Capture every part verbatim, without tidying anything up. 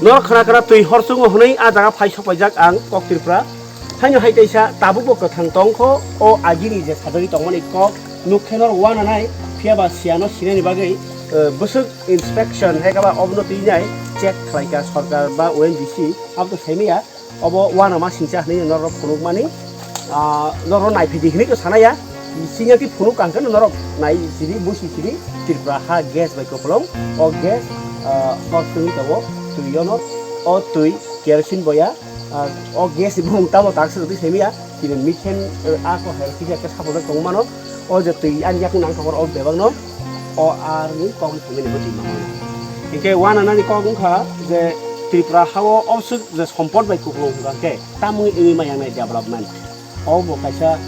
Norok khna khna twi hor chwngo hwnwi a jaga phai sok paijak ang kok Tripura. Haino hai teisa tabukbo kwthang tongkho o agini je sajagwi tongmani kok nuk khe norok uananai, phiyaba siyano sinani bagwi, eh, bwswk inspection hai khe ba obono twi nai check khlaikha sorkar ba O N G C, abo to saimaya. Obo uanama singcha hwnwi norok phunukmani, ah, norok naiphidi hwnwi to sanaya. Singya twi phunuk kang khe norok nai sidi, busi sidi, Tripura ha gas bai kwplwng. O gas, ah, hor chwngwi tongo, twi ono, o twi kerosene boya, ah, o gas ni bumung tamo tak se twi saimaya, tini methane, eh, a ko hai kisa khe sapor bai tongmano. O je twi ani yakung nang thokor o bebak no o ar ni kok ni thumui ni bwtwi mano. Hinkhe uananani kok wngkha je Tripura hao obswk je sompot bai kuplung hwnkha khe tamungni wngwi maya wngnai development. Obo kaisa,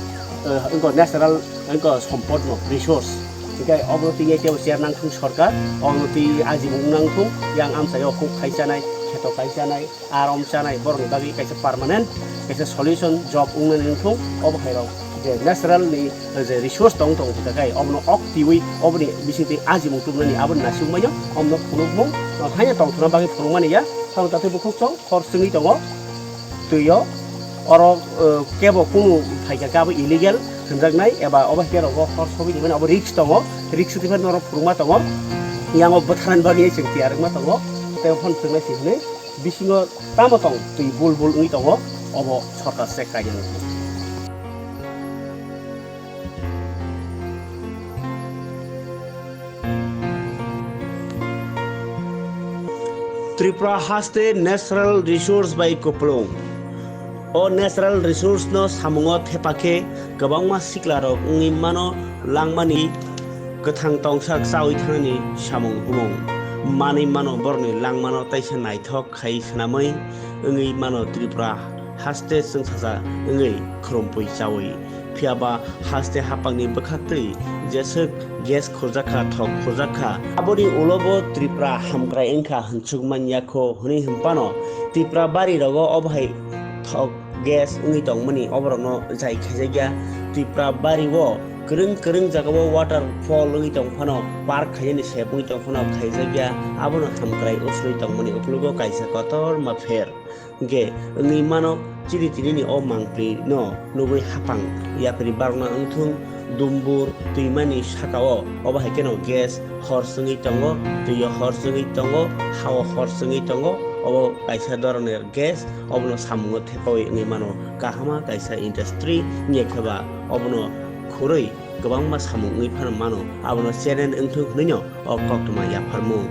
eh, wngkha natural, wngkha sompot no resource. Hinkhe obo twi teibo chair nangthung sorkar, obo twi ajimung nangthung, yang amchaio huk khaisanai, kheto khaisanai, arom chanai borokni bagwi kaisa permanent kaisa solution job wngnani wngthung. Obo hai rok je natural ni je resource tong tong thika khai obono ok tiwi oboni bisingtwi ajimung tubunani aboni nasing manya omono phunukmung haino tongthokna bagwi phunukmani ya. Sabo tathai bukhuk chwng hor chwngwi tongo twio. Oro, eh, kebo kunu phaikha khe abo illegal hwnjaknai eba obo hai khe rogo hor sogwi tongmani abo risk tongo, risk twi phano norok phunukma tongo. Yango bwtharnani bagwi chwng tiyar wngma tongo tei phone chwngnai si hwnwi. Bisingo tamo tong twi bul bul wngwi tongo, obo sorkar se kainani. Tripura haste natural resource bai kwplung. O natural resource no samungo thepa khe kwbangma sikla rok wngwi mano langmani kwthang tongsak chawi thangnani samung humung manwi mano borokni langmano taisa naithok khai swnamwi wngwi mano Tripura haste chwngsacha wngwi khwrwmpui chawi. Phiyaba haste haphangni bwkhaktwi jeswk gas khurjakha, thok khurjakha. Aboni ulo bo Tripura hamkrai wngkha hwnchuk manya kho hwnwi hwnphano Tripura bari rogo obo hai thok gas wngwi tongmani oborokno jai khaijakya. Tripura bari o kwrwng kwrwng jagao waterfall wngwi tongphano, park khainani sep wngwi tongphano khaijakya. Abono hamkrai uslwi tongmani uklogo kaisa kotorma pher. Hwnkhe wngwi mano chini tinini o mangpli no nugwi haphang yapri barokno wngthung. Dumbur twimani sakao obo hai kheno gas hor chwngwi tongo, twio hor chwngwi tongo, hao hor chwngwi tongo. Obo kaisa dhoroner gas, obono samungo thepaui wngwi mano. Kahama kaisa industry wngya khe ba obono khurui kwbangma samung wngwi phano mano, abono channel wngthung hwnwi no o koktwma yapharmung.